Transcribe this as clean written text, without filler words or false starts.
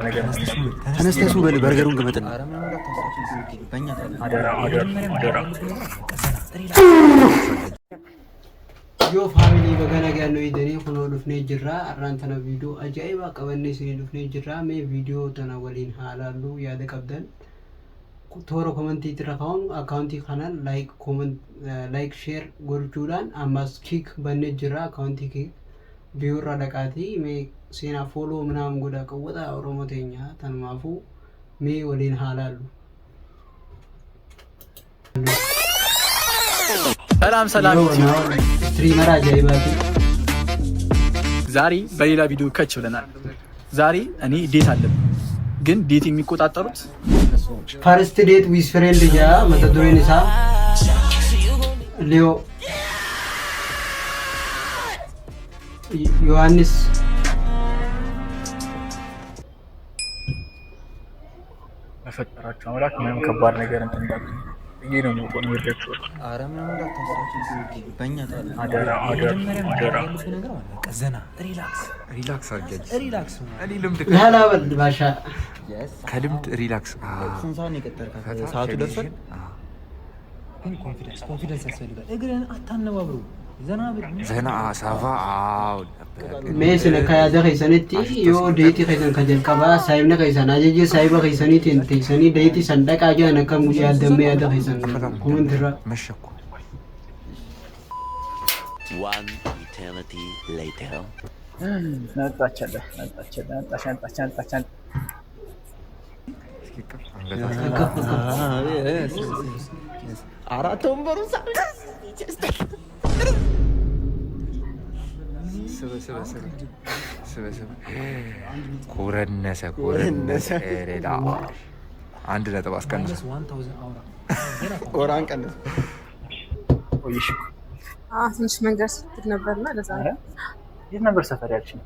ነገር ተነስተህ ሱ በል፣ በርገሩን ግመጥና። አደራ አደራ አደራ። Yoo family, baga nagaan nu eegdanii kunoo dhufnee jirra. Har'aan tana viidiyoo ajaa'ibaa qabannee isinii dhufnee jirra. Mee viidiyoo tana waliin haa laallu. Yaada qabdan toora commentii irra kaa'uun, akkaawuntii kanaan like, comment, like, share gochuudhaan, ammas Kick bannee jirra. Akkaawuntii Kick biyyoo irra dhaqaatii mee seenaa follow ምናምን godha. Qawwata Oromoo teenya tanumaafuu mee waliin haa laallu. ሰላም ሰላም ዩቲዩብ፣ Streamer ajaa'ibaati. ዛሬ በሌላ ቪዲዮ ከች ብለናል። ዛሬ እኔ date አለብኝ፣ ግን date የሚቆጣጠሩት First date with friend jaa mata dureen isaa Leo Yohaannis. በፈጠራችሁ አምላክ ምንም ከባድ ነገር እንትን እንዳትሉ ብዬ ነው የማውቀው። ነው ወዳችሁ። አደራ አደራ አደራ። ዘና relax። Relax አድርጊ። Relax። እኔ ልምድ ላላ በል ባሻ። ከልምድ relax። ስንት ሰዓት ነው የቀጠርካት? ሰዓቱ ደርሷል። ግን confidence, confidence ያስፈልጋል። እግርህን አታነባብሩ። ዘና ብል። ዘና ሰፋ አዎ። Mee isin akka yaada keessanitti, yoo dateii keessan kan jalqabaa saayibni keessan ajaja saayiba keessaniitiin teessanii dateii san dhaqaa jiran akkam yaadammee yaada keessan commentirra. መሸ እኮ። One eternity later. መጣች አለ መጣች አለ መጣች መጣች መጣች። እስኪ ከፍ አንገቷ። ከፍ ከፍ። አራት ወንበሩ ስበ ስበ ስበ ስበ ስበ ኮረነሰ ኮረነሰ ሌላ 1 ነጥብ አስቀንሰ። 1000 አውራ። ወራን ቀንስ። ቆይሽ እኮ። ትንሽ መንገድ ስትል ነበርና ለዛ ነው። የት ነበር ሰፈር ያልሽኝ?